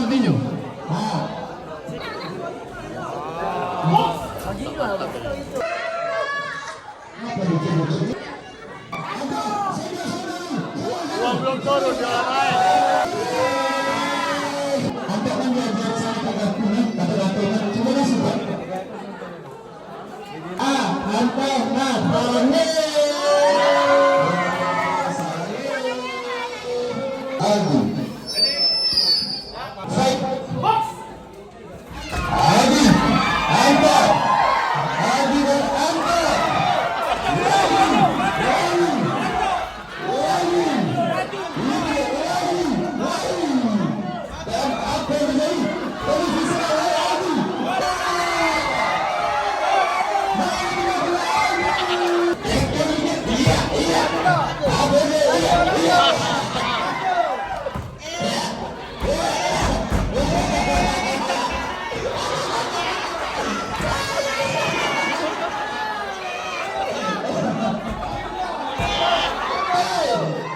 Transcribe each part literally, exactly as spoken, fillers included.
Dinyo. Ha. Wong belum turun, dia orang naik. Ah, antar, nah, tahan. Aduh. Fight. Adi, Anta, Adi dan Anta. Wahyu, Wahyu, Wahyu. Ini dia, Wahyu, Wahyu. Dan apa yang terjadi? Polisi serang, Adi. Iya, iya. Apa dia? Iya, iya.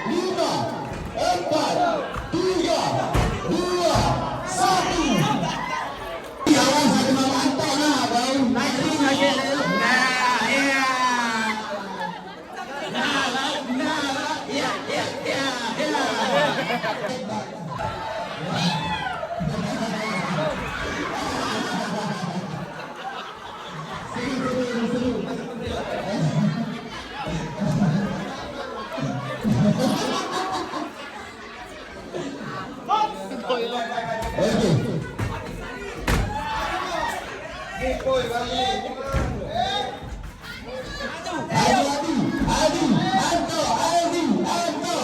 Lima, empat, tiga, dua, satu. Kawan satu malam antar lah, bau. Naik ring lagi. Nah, iya. Adi, Adi, Adi, Anto, Adi, Anto.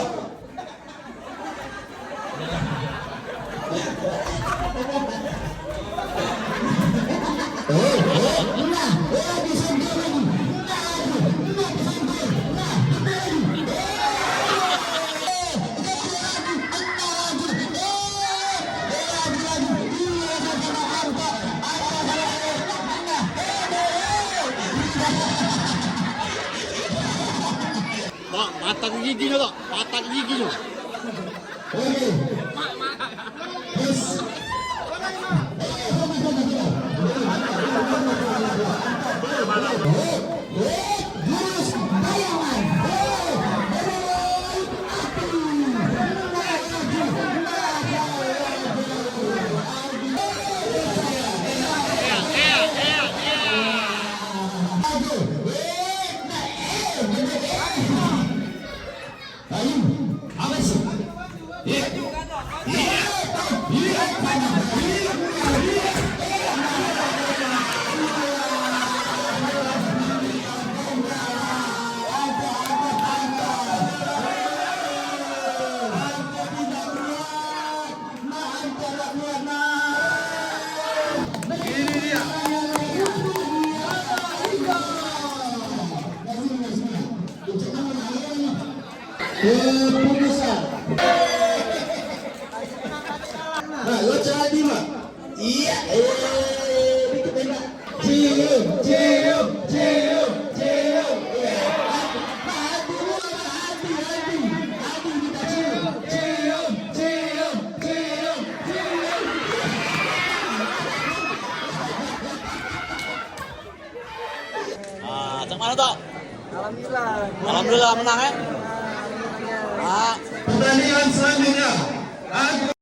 Tok, patah gigi tu, Tok. Patah gigi tu. Keputusan. Nah, lo cari Bima. Iya, eh, dikit tembak. Cium, cium, cium, cium. Iya. Tahan dulu, tahan, tahan, tahan. Tahan, kita cium. Cium, cium, cium, cium. Ah, cak mano, Tok? Alhamdulillah. Alhamdulillah, menang, eh? Ah. Pertandingan selanjutnya.